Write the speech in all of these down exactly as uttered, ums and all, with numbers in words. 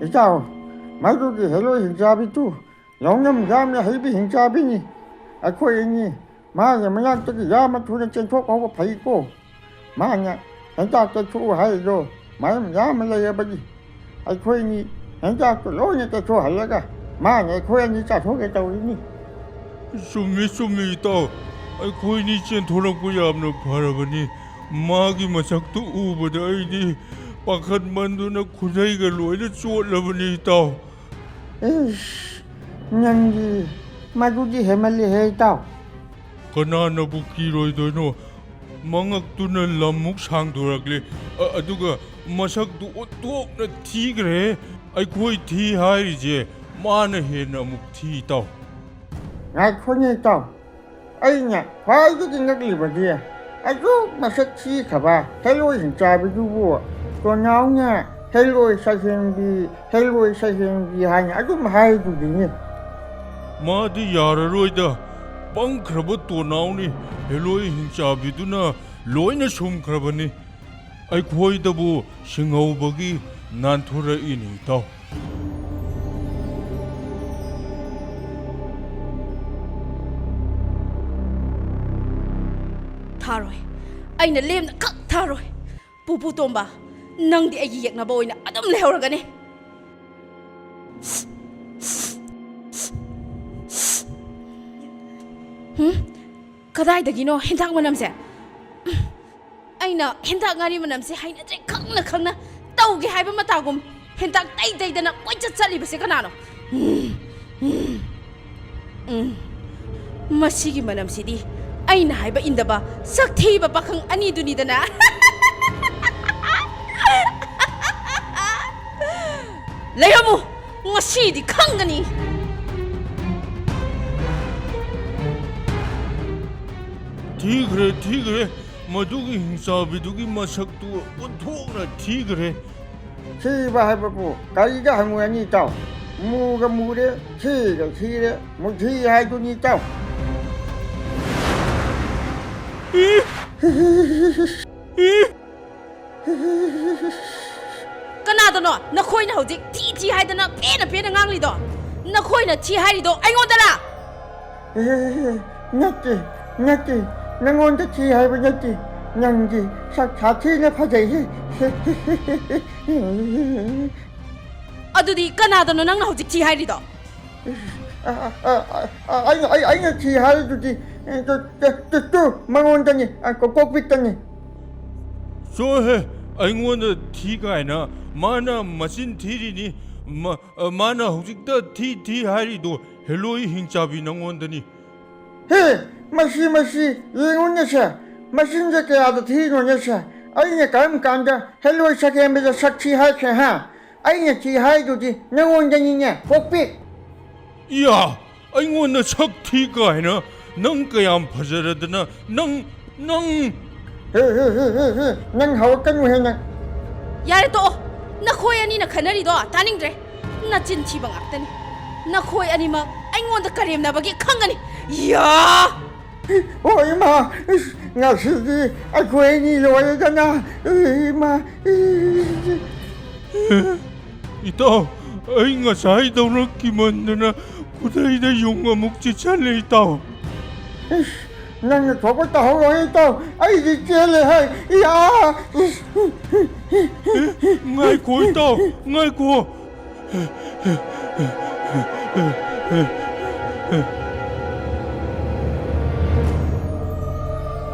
ꯏꯇꯥꯎ, ꯃꯗꯨꯒꯤ ꯍꯦꯂꯣꯏ ꯍꯤꯡꯆꯥꯕꯤꯗꯨ ꯂꯧꯅꯝ ꯌꯥꯝꯅ ꯍꯩꯕ ꯍꯤꯡꯆꯥꯕꯤꯅꯤ꯫ ꯑꯩꯈꯣꯏ ꯑꯅꯤ ꯃꯥꯒꯤ ꯃꯅꯥꯛꯇꯒꯤ ꯌꯥꯝꯅ ꯊꯨꯅ ꯆꯦꯟꯊꯣꯛꯍꯧꯕ ꯐꯩꯀꯣ꯫ ꯃꯥꯅ ꯍꯦꯟꯇꯥꯛ ꯇꯩꯊꯣꯛꯎ ꯍꯥꯏꯔꯤꯗꯣ ꯃꯔꯝ ꯌꯥꯝꯅ ꯂꯩꯔꯕꯅꯤ꯫ ꯑꯩꯈꯣꯏꯅꯤ ꯍꯦꯟꯇꯥꯛꯇꯨ ꯂꯣꯏꯅ ꯇꯩꯊꯣꯛꯍꯜꯂꯒ ꯃꯥꯅ ꯑꯩꯈꯣꯏ ꯑꯅꯤ ꯆꯥꯊꯣꯛꯀꯦ ꯇꯧꯔꯤꯅꯤ꯫ ꯆꯨꯝꯃꯤ, ꯆꯨꯝꯃꯤ, ꯏꯇꯥꯎ꯫ ꯑꯩꯈꯣꯏꯅꯤ ꯆꯦꯟꯊꯣꯔꯛꯄ ꯌꯥꯝꯅ ꯐꯔꯕꯅꯤ꯫ ꯃꯥꯒꯤ ꯃꯁꯛꯇꯨ ꯎꯕꯗ ꯑꯩꯗꯤ ꯄꯥꯈꯠꯃꯟꯗꯨꯅ ꯈꯨꯗꯩꯒ ꯂꯣꯏꯅ ꯆꯣꯠꯂꯕꯅꯤ, ꯏꯇꯥꯎ꯫ ꯏꯁ, ꯅꯪꯗꯤ ꯃꯗꯨꯗꯤ ꯍꯦꯟꯃꯜꯂꯦꯍꯦ, ꯏꯇꯥꯎ꯫ ꯀꯅꯥꯅꯕꯨ ꯀꯤꯔꯣꯏꯗꯣꯏꯅꯣ? ꯃꯉꯛꯇꯨꯅ ꯂꯝꯃꯨꯛ ꯁꯥꯡꯗꯣꯔꯛꯂꯦ, ꯑ-, ꯑꯗꯨꯒ ꯃꯁꯛꯇꯨ ꯑꯣꯟꯊꯣꯛꯅ ꯊꯤꯈ꯭ꯔꯦ꯫ ꯑꯩꯈꯣꯏ ꯊꯤ ꯍꯥꯏꯔꯤꯁꯦ ꯃꯥꯅ ꯍꯦꯟꯅ ꯑꯃꯨꯛ ꯊꯤ, ꯏꯇꯥꯎ꯫ ꯉꯥꯏꯈꯣꯅꯦ, ꯏꯇꯥꯎ꯫ ꯑꯩꯅ ꯈ꯭ꯋꯥꯏꯗꯒꯤ ꯉꯛꯂꯤꯕꯗꯤ ꯑꯗꯨꯛ ꯃꯁꯛ ꯊꯤꯈ꯭ꯔꯕ ꯍꯦꯂꯣꯏ ꯍꯤꯡꯆꯥꯕꯤꯗꯨꯕꯨ ꯇꯣꯅꯥꯎꯅ ꯍꯦꯂꯣꯏ ꯁꯛꯍꯦꯟꯕꯤ, ꯍꯦꯂꯣꯏ ꯁꯛꯍꯦꯟꯕꯤ ꯍꯥꯏꯅ ꯑꯗꯨꯝ ꯍꯥꯏꯗꯨꯗꯤꯅꯦ꯫ ꯃꯥꯗꯤ ꯌꯥꯔꯔꯣꯏꯗ꯫ ꯄꯪꯈ꯭ꯔꯕ ꯇꯣꯅꯥꯎꯅꯤ꯫ ꯍꯦꯂꯣꯏ ꯍꯤꯡꯆꯥꯕꯤꯗꯨꯅ ꯂꯣꯏꯅ ꯁꯨꯝꯈ꯭ꯔꯕꯅꯤ꯫ ꯑꯩꯈꯣꯏꯗꯕꯨ ꯁꯤꯡꯍꯧꯕꯒꯤ ꯅꯥꯟꯊꯣꯔꯛꯏꯅꯤ, ꯏꯇꯥꯎ꯫ ꯊꯥꯔꯣꯏ꯫ ꯑꯩꯅ ꯂꯦꯝꯅ ꯈꯛ ꯊꯥꯔꯣꯏ꯫ ꯄꯨꯄꯨ ꯇꯣꯝꯕ, ꯅꯪꯗꯤ ꯑꯩꯒꯤ ꯌꯦꯛꯅꯕ ꯑꯣꯏꯅ ꯑꯗꯨꯝ ꯂꯩꯍꯧꯔꯒꯅꯤ꯫ ꯍꯨꯝ? ꯀꯗꯥꯏꯗꯒꯤꯅꯣ ꯍꯦꯟꯇꯥꯛ ꯃꯅꯝꯁꯦ? ꯑꯩꯅ ꯍꯦꯟꯇꯥꯛ ꯉꯥꯔꯤ ꯃꯅꯝꯁꯦ ꯍꯩꯅꯗ꯭ꯔꯦ ꯈꯪꯅ ꯈꯪꯅ꯫ ꯇꯧꯒꯦ ꯍꯥꯏꯕ ꯃꯇꯥꯒꯨꯝ ꯍꯦꯟꯇꯥꯛ ꯇꯩ ꯇꯩꯗꯅ ꯀꯣꯏꯆꯠ ꯆꯠꯂꯤꯕꯁꯦ ꯀꯅꯥꯅꯣ? ꯎꯝ, ꯎꯝ, ꯎꯝ꯫ ꯃꯁꯤꯒꯤ ꯃꯅꯝꯁꯤꯗꯤ ꯑꯩꯅ ꯍꯥꯏꯕ ꯏꯟꯗꯕ ꯁꯛꯊꯤꯕ ꯄꯥꯈꯪ ꯑꯅꯤꯗꯨꯅꯤꯗꯅ꯫ ꯂꯩꯔꯝꯃꯨ, ꯉꯁꯤꯗꯤ ꯈꯪꯒꯅꯤ꯫ ꯊꯤꯈ꯭ꯔꯦ, ꯊꯤꯈ꯭ꯔꯦ꯫ ꯃꯗꯨꯒꯤ ꯍꯤꯡꯆꯥꯕꯤꯗꯨꯒꯤ ꯃꯁꯛꯇꯨ ꯑꯣꯟꯊꯣꯛꯅ ꯊꯤꯈ꯭ꯔꯦ꯫ ꯊꯤꯕ ꯍꯥꯏꯕꯕꯨ ꯀꯔꯤꯗ ꯍꯪꯉꯨꯔꯅꯤ, ꯏꯇꯥꯎ? ꯃꯨꯒ ꯃꯨꯔꯦ, ꯊꯤꯒ ꯊꯤꯔꯦ, ꯃꯨꯊꯤ ꯍꯥꯏꯗꯨꯅꯤ, ꯏꯇꯥꯎ꯫ ꯏ! ꯏ! ꯀꯅꯥꯗꯅꯣ ꯀꯩꯅꯣ ꯅꯈꯣꯏꯅ ꯍꯧꯖꯤꯛ ꯊꯤ ꯊꯤ ꯍꯥꯏꯗꯅ ꯄꯦꯟꯅ ꯄꯦꯟꯅ ꯉꯥꯡꯂꯤꯗꯣ? ꯅꯈꯣꯏꯅ ꯊꯤ ꯍꯥꯏꯔꯤꯗꯣ ꯑꯩꯉꯣꯟꯗꯔꯥ? ꯑꯦ, ꯅꯠꯇꯦ, ꯅꯠꯇꯦ, ꯅꯪꯉꯣꯟꯗ ꯊꯤ ꯍꯥꯏꯕ ꯅꯠꯇꯦ, ꯅꯪꯗꯤ ꯁꯛ ꯁꯥꯊꯤꯅ ꯐꯖꯩꯍꯦ꯫ ꯑꯗꯨꯗꯤ ꯀꯅꯥꯗꯅꯣ ꯅꯪꯅ ꯍꯧꯖꯤꯛ ꯊꯤ ꯍꯥꯏꯔꯤꯗꯣ? ꯑ, ꯑ, ꯑ, ꯑ, ꯑꯩꯅ, ꯑꯩ, ꯑꯩꯅ ꯊꯤ ꯍꯥꯏꯔꯤꯗꯨꯗꯤ, ꯑꯦ, ꯇꯨ, ꯇꯨ, ꯇꯨ, ꯇꯨ, ꯃꯉꯣꯟꯗꯅꯤ, ꯑ, ꯀꯣ-, ꯀꯣꯛꯄꯤꯠꯇꯅꯤ꯫ ꯆꯣꯍꯦ, ꯑꯩꯉꯣꯟꯗ ꯊꯤ ꯀꯥꯏꯅ? ꯃꯥꯅ ꯃꯆꯤꯟ ꯊꯤꯔꯤꯅꯤ꯫ ꯃ-, ꯑ, ꯃꯥꯅ ꯍꯧꯖꯤꯛꯇ ꯊꯤ ꯊꯤ ꯍꯥꯏꯔꯤꯗꯣ ꯍꯦꯂꯣꯏ ꯍꯤꯡꯆꯥꯕꯤ ꯅꯉꯣꯟꯗꯅꯤ꯫ ꯍꯦ, ꯃꯁꯤ, ꯃꯁꯤ, ꯌꯦꯡꯉꯨꯅꯦꯁꯦ, ꯃꯆꯤꯟꯁꯦ ꯀꯌꯥꯗ ꯊꯤꯔꯤꯅꯣꯅꯦꯁꯦ? ꯑꯩꯅ ꯀꯔꯝ ꯀꯥꯟꯗ ꯍꯦꯂꯣꯏ ꯁꯛꯍꯦꯟꯕꯗ ꯁꯛ ꯊꯤ ꯍꯥꯏꯈ꯭ꯔꯦ, ꯍꯥ? ꯑꯩꯅ ꯊꯤ ꯍꯥꯏꯗꯨꯗꯤ ꯅꯉꯣꯟꯗꯅꯤꯅꯦ, ꯀꯣꯛꯄꯤꯠ꯫ ꯏꯌꯥ, ꯑꯩꯉꯣꯟꯗ ꯁꯛ ꯊꯤ ꯀꯥꯏꯅ? ꯅꯪ ꯀꯌꯥꯝ ꯐꯖꯔꯗꯅ? ꯅꯪ, ꯅꯪ꯫ ꯍꯦ, ꯍꯦ, ꯍꯦ, ꯍꯦ, ꯍꯦ, ꯅꯪ ꯍꯧꯔꯛꯀꯅꯨꯍꯦ, ꯅꯪ꯫ ꯌꯥꯔꯦ, ꯇꯣꯛꯑꯣ꯫ ꯅꯈꯣꯏ ꯑꯅꯤꯅ ꯈꯟꯅꯔꯤꯗꯣ ꯇꯥꯅꯤꯡꯗ꯭ꯔꯦ꯫ ꯅꯆꯤꯟ ꯊꯤꯕ ꯉꯥꯛꯇꯅꯤ꯫ ꯅꯈꯣꯏ ꯑꯅꯤꯃꯛ ꯑꯩꯉꯣꯟꯗ ꯀꯔꯦꯝꯅꯕꯒꯤ ꯈꯪꯒꯅꯤ꯫ ꯌꯥ! ꯑꯣ, ꯏꯃꯥ, ꯏꯁ, ꯉꯁꯤꯗꯤ ꯑꯩꯈꯣꯏ ꯑꯅꯤ ꯂꯣꯏꯔꯦꯗꯅ꯫ ꯏꯃꯥ, ꯏ-, ꯏꯇꯥꯎ, ꯑꯩ ꯉꯁꯥꯏꯗꯧꯅ ꯀꯤꯃꯟꯗꯅ ꯈꯨꯗꯩꯗ ꯌꯨꯡ ꯑꯃꯨꯛ ꯆꯤꯠꯁꯜꯂꯦ, ꯏꯇꯥꯎ꯫ ꯏꯁ, ꯅꯪꯅ ꯊꯣꯛꯄ ꯇꯧꯍꯧꯔꯣ, ꯏꯇꯥꯎ꯫ ꯑꯩꯗꯤ ꯆꯦꯜꯂꯦ ꯍꯥꯏ꯫ ꯏꯌꯥ! ꯏꯁ, ꯑꯦ, ꯉꯥꯏꯈꯣ, ꯏꯇꯥꯎ, ꯉꯥꯏꯈꯣ꯫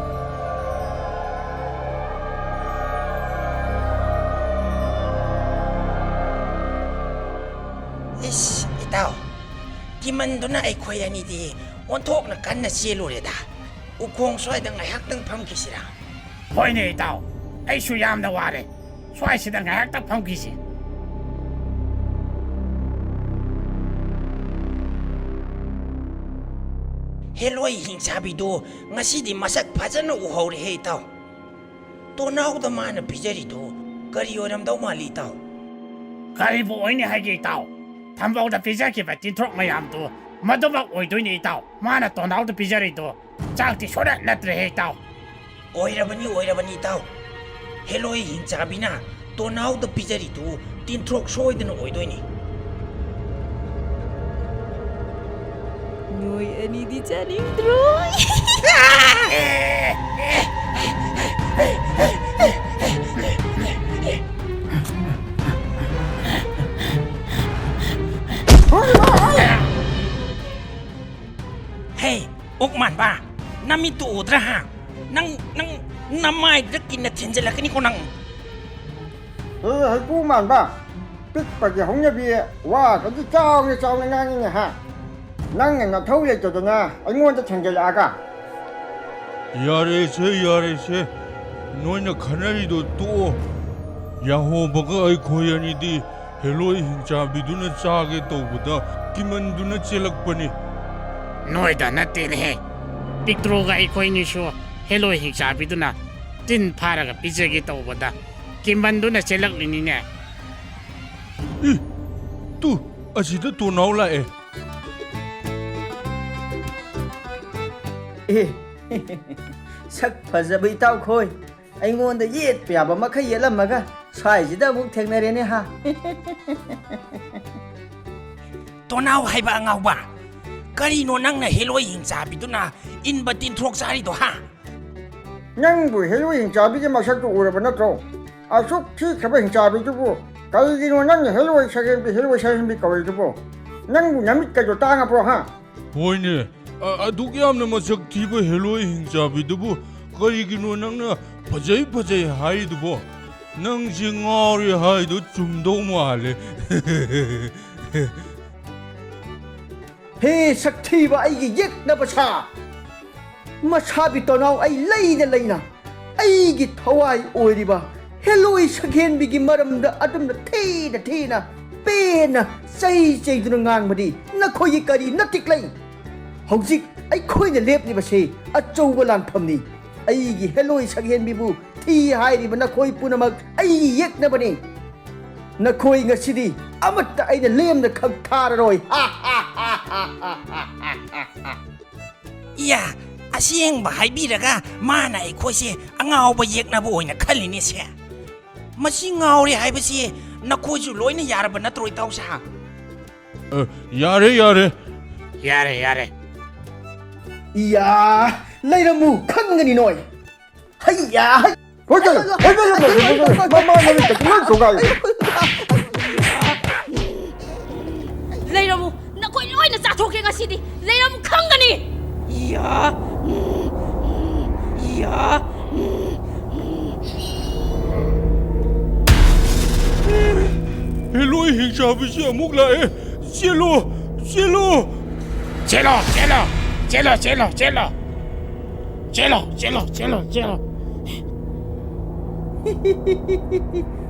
ꯏꯁ, ꯏꯇꯥꯎ, ꯀꯤꯃꯟꯗꯨꯅ ꯑꯩꯈꯣꯏ ꯑꯅꯤꯗꯤ ꯑꯣꯟꯊꯣꯛꯅ ꯀꯟꯅ ꯆꯦꯜꯂꯨꯔꯦꯗ꯫ ꯎꯈꯣꯡ ꯁ꯭ꯋꯥꯏꯗ ꯉꯥꯏꯍꯥꯛꯇꯪ ꯐꯝꯈꯤꯁꯤꯔꯥ? ꯍꯣꯏꯅꯦ, ꯏꯇꯥꯎ, ꯑꯩꯁꯨ ꯌꯥꯝꯅ ꯋꯥꯔꯦ꯫ ꯁ꯭ꯋꯥꯏꯁꯤꯗ ꯉꯥꯏꯍꯥꯛꯇꯪ ꯐꯝꯈꯤꯁꯤ꯫ ꯍꯦꯂꯣꯏ ꯍꯤꯡꯆꯥꯕꯤꯗꯨ ꯉꯁꯤꯗꯤ ꯃꯁꯛ ꯐꯖꯅ ꯎꯍꯧꯔꯦꯍꯦ, ꯏꯇꯥꯎ꯫ ꯇꯣꯅꯥꯎꯗ ꯃꯥꯅ ꯄꯤꯖꯔꯤꯗꯨ ꯀꯔꯤ ꯑꯣꯏꯔꯝꯗꯧ ꯃꯥꯜꯂꯤ, ꯏꯇꯥꯎ? ꯀꯔꯤꯕꯨ ꯑꯣꯏꯅꯤ ꯍꯥꯏꯒꯦ, ꯏꯇꯥꯎ? ꯊꯝꯕꯧꯗ ꯄꯤꯖꯈꯤꯕ ꯇꯤꯟꯊ꯭ꯔꯣꯛ ꯃꯌꯥꯝꯗꯨ ꯃꯗꯨꯃꯛ ꯑꯣꯏꯗꯣꯏꯅꯤ, ꯏꯇꯥꯎ꯫ ꯃꯥꯅ ꯇꯣꯅꯥꯎꯗ ꯄꯤꯖꯔꯤꯗꯨ ꯆꯥꯛꯇꯤ ꯁꯨꯅ ꯅꯠꯇ꯭ꯔꯦꯍꯦ, ꯏꯇꯥꯎ꯫ ꯑꯣꯏꯔꯕꯅꯤ, ꯑꯣꯏꯔꯕꯅꯤ, ꯏꯇꯥꯎ꯫ ꯍꯦꯂꯣꯏ ꯍꯤꯡꯆꯥꯕꯤꯅ ꯇꯣꯅꯥꯎꯗ ꯄꯤꯖꯔꯤꯗꯨ ꯇꯤꯟꯊ꯭ꯔꯣꯛ ꯁꯣꯏꯗꯅ ꯑꯣꯏꯗꯣꯏꯅꯤ꯫ ꯅꯣꯏ ꯑꯅꯤꯗꯤ ꯆꯥꯅꯤꯡꯗ꯭ꯔꯣ? ꯍꯦ, ꯑꯣꯛ ꯃꯥꯟꯕ, ꯅꯃꯤꯠꯇꯨ ꯎꯗ꯭ꯔꯥ ꯍꯥ? ꯅꯪ, ꯅꯪ ꯅꯃꯥꯏꯗꯨꯗ ꯀꯤꯟꯅ ꯊꯤꯟꯖꯤꯜꯂꯛꯀꯅꯤꯀꯣ ꯅꯪ꯫ ꯑꯦ, ꯍꯩꯀ꯭ꯔꯨ ꯃꯥꯟꯕ, ꯄꯤꯛꯄꯒꯤ ꯍꯧꯅꯕꯤ, ꯋꯥꯒꯗꯤ ꯆꯥꯎꯅ ꯆꯥꯎꯅ ꯉꯥꯡꯉꯤꯅꯦ ꯍꯥ? ꯅꯪꯅ ꯅꯊꯧ ꯂꯩꯇꯗꯅ ꯑꯩꯉꯣꯟꯗ ꯊꯦꯡꯖꯤꯜꯂꯛꯑꯒ꯫ ꯌꯥꯔꯦꯁꯦ, ꯌꯥꯔꯦꯁꯦ, ꯅꯣꯏꯅ ꯈꯟꯅꯔꯤꯗꯣ ꯇꯣꯛꯑꯣ꯫ ꯌꯥꯍꯣꯕꯒ ꯑꯩꯈꯣꯏ ꯑꯅꯤꯗꯤ ꯍꯦꯂꯣꯏ ꯍꯤꯡꯆꯥꯕꯤꯗꯨꯅ ꯆꯥꯒꯦ ꯇꯧꯕꯗ ꯀꯤꯃꯟꯗꯨꯅ ꯆꯦꯜꯂꯛꯄꯅꯤ꯫ ꯅꯣꯏꯗ ꯅꯠꯇꯦꯅꯦꯍꯦ, ꯄꯤꯛꯇ꯭ꯔꯣꯒ ꯑꯩꯈꯣꯏꯅꯤꯁꯨ ꯍꯦꯂꯣꯏ ꯍꯤꯡꯆꯥꯕꯤꯗꯨꯅ ꯇꯤꯟ ꯐꯥꯔꯒ ꯄꯤꯖꯒꯦ ꯇꯧꯕꯗ ꯀꯤꯃꯟꯗꯨꯅ ꯆꯦꯜꯂꯛꯂꯤꯅꯤꯅꯦ꯫ ꯏ, ꯇꯨ, ꯑꯁꯤꯗ ꯇꯣꯅꯥꯎ ꯂꯥꯛꯑꯦ꯫ ꯑꯦ, ꯁꯛ ꯐꯖꯕ ꯏꯇꯥꯎꯈꯣꯏ, ꯑꯩꯉꯣꯟꯗ ꯌꯦꯠꯄ ꯌꯥꯕ ꯃꯈꯩ ꯌꯦꯠꯂꯝꯃꯒ ꯁ꯭ꯋꯥꯏꯁꯤꯗ ꯑꯃꯨꯛ ꯊꯦꯡꯅꯔꯦꯅꯦ ꯍꯥ꯫ ꯇꯣꯅꯥꯎ ꯍꯥꯏꯕ ꯑꯉꯥꯎꯕ, ꯀꯔꯤꯅꯣ ꯅꯪꯅ ꯍꯦꯂꯣꯏ ꯍꯤꯡꯆꯥꯕꯤꯗꯨꯅ ꯏꯟꯕ ꯇꯤꯟꯊ꯭ꯔꯣꯛ ꯆꯥꯔꯤꯗꯣ ꯍꯥ? ꯅꯪꯕꯨ ꯍꯦꯂꯣꯏ ꯍꯤꯡꯆꯥꯕꯤꯒꯤ ꯃꯁꯛꯇꯨ ꯎꯔꯕ ꯅꯠꯇ꯭ꯔꯣ? ꯑꯁꯨꯛ ꯊꯤꯈ꯭ꯔꯕ ꯍꯤꯡꯆꯥꯕꯤꯗꯨꯕꯨ ꯀꯔꯤꯒꯤꯅꯣ ꯅꯪꯅ ꯍꯦꯂꯣꯏ ꯁꯛꯍꯦꯟꯕꯤ, ꯍꯦꯂꯣꯏ ꯁꯛꯍꯦꯟꯕꯤ ꯀꯧꯔꯤꯗꯨꯕꯣ? ꯅꯪꯕꯨ ꯅꯃꯤꯠꯀꯗꯣ ꯇꯥꯡꯉꯕ꯭ꯔꯣ ꯍꯥ? ꯍꯣꯏꯅꯦ, ꯑ-, ꯑꯗꯨꯛ ꯌꯥꯝꯅ ꯃꯁꯛ ꯊꯤꯕ ꯍꯦꯂꯣꯏ ꯍꯤꯡꯆꯥꯕꯤꯗꯨꯕꯨ ꯀꯔꯤꯒꯤꯅꯣ ꯅꯪꯅ ꯐꯖꯩ ꯐꯖꯩ ꯍꯥꯏꯔꯤꯗꯨꯕꯣ? ꯅꯪꯁꯦ ꯉꯥꯎꯔꯦ ꯍꯥꯏꯗꯣ ꯆꯨꯝꯗꯧ ꯃꯥꯜꯂꯦ꯫ ꯍꯦ ꯁꯛꯊꯤꯕ ꯑꯩꯒꯤ ꯌꯦꯛꯅꯕ ꯁꯥ! ꯃꯁꯥꯕꯤ ꯇꯣꯅꯥꯎ ꯑꯩ ꯂꯩꯅ ꯂꯩꯅ ꯑꯩꯒꯤ ꯊꯋꯥꯏ ꯑꯣꯏꯔꯤꯕ ꯍꯦꯂꯣꯏ ꯁꯛꯍꯦꯟꯕꯤꯒꯤ ꯃꯔꯝꯗ ꯑꯗꯨꯝꯅ ꯊꯤꯅ ꯊꯤꯅ ꯄꯦꯟꯅ ꯆꯩ ꯆꯩꯗꯨꯅ ꯉꯥꯡꯕꯗꯤ ꯅꯈꯣꯏꯒꯤ ꯀꯔꯤ ꯅꯇꯤꯛ ꯂꯩ? ꯍꯧꯖꯤꯛ ꯑꯩꯈꯣꯏꯅ ꯂꯦꯞꯂꯤꯕꯁꯤ ꯑꯆꯧꯕ ꯂꯥꯟꯐꯝꯅꯤ꯫ ꯑꯩꯒꯤ ꯍꯦꯂꯣꯏ ꯁꯛꯍꯦꯟꯕꯤꯕꯨ ꯊꯤ ꯍꯥꯏꯔꯤꯕ ꯅꯈꯣꯏ ꯄꯨꯝꯅꯃꯛ ꯑꯩꯒꯤ ꯌꯦꯛꯅꯕꯅꯤ꯫ ꯅꯈꯣꯏ ꯉꯁꯤꯗꯤ ꯑꯃꯠꯇ ꯑꯩꯅ ꯂꯦꯝꯅ ꯈꯛ ꯊꯥꯔꯔꯣꯏ꯫ ꯏꯌꯥ, ꯑꯁꯦꯡꯕ ꯍꯥꯏꯕꯤꯔꯒ ꯃꯥꯅ ꯑꯩꯈꯣꯏꯁꯦ ꯑꯉꯥꯎꯕ ꯌꯦꯛꯅꯕ ꯑꯣꯏꯅ ꯈꯜꯂꯤꯅꯦ ꯁꯦ꯫ ꯃꯁꯤ ꯉꯥꯎꯔꯦ ꯍꯥꯏꯕꯁꯤ ꯅꯈꯣꯏꯁꯨ ꯂꯣꯏꯅ ꯌꯥꯔꯕ ꯅꯠꯇ꯭ꯔꯣ, ꯏꯇꯥꯎ ꯁꯥꯍꯥ? ꯑ, ꯌꯥꯔꯦ, ꯌꯥꯔꯦ꯫ ꯌꯥꯔꯦ, ꯌꯥꯔꯦ꯫ ꯏꯌꯥ, ꯂꯩꯔꯝꯃꯨ, ꯈꯪꯒꯅꯤ ꯅꯣꯏ꯫ ꯍꯩꯌꯥ, ꯍꯩ꯫ ꯍꯣꯏ, ꯍꯣꯏ, ꯍꯣꯏ, ꯍꯣꯏ, ꯍꯣꯏ, ꯍꯣꯏ, ꯍꯣꯏ, ꯍꯣꯏ, ꯍꯣꯏ, ꯍꯣꯏ, ꯃꯃꯥ ꯃꯃꯤꯠꯇ ꯄꯨꯡꯉꯥꯡ ꯆꯣꯡꯒꯥꯏ꯫ ꯂꯩꯔꯝꯃꯨ, ꯅꯈꯣꯏ ꯂꯣꯏꯅ ꯆꯥꯊꯣꯛꯀꯦ ꯉꯁꯤꯗꯤ꯫ ꯂꯩꯔꯝꯃꯨ, ꯈꯪꯒꯅꯤ꯫ ꯌꯥ, ꯌꯥ꯫ ꯍꯦꯂꯣꯏ ꯍꯤꯡꯆꯥꯕꯤꯁꯤ ꯑꯃꯨꯛ ꯂꯥꯛꯑꯦ꯫ ꯆꯦꯜꯂꯣ, ꯆꯦꯜꯂꯣ꯫ ꯆꯦꯜꯂꯣ, ꯆꯦꯜꯂꯣ, ꯆꯦꯜꯂꯣ, ꯆꯦꯜꯂꯣ, ꯆꯦꯜꯂꯣ꯫ ꯆꯦꯜꯂꯣ, ꯆꯦꯜꯂꯣ, ꯆꯦꯜꯂꯣ, ꯆꯦꯜꯂꯣ꯫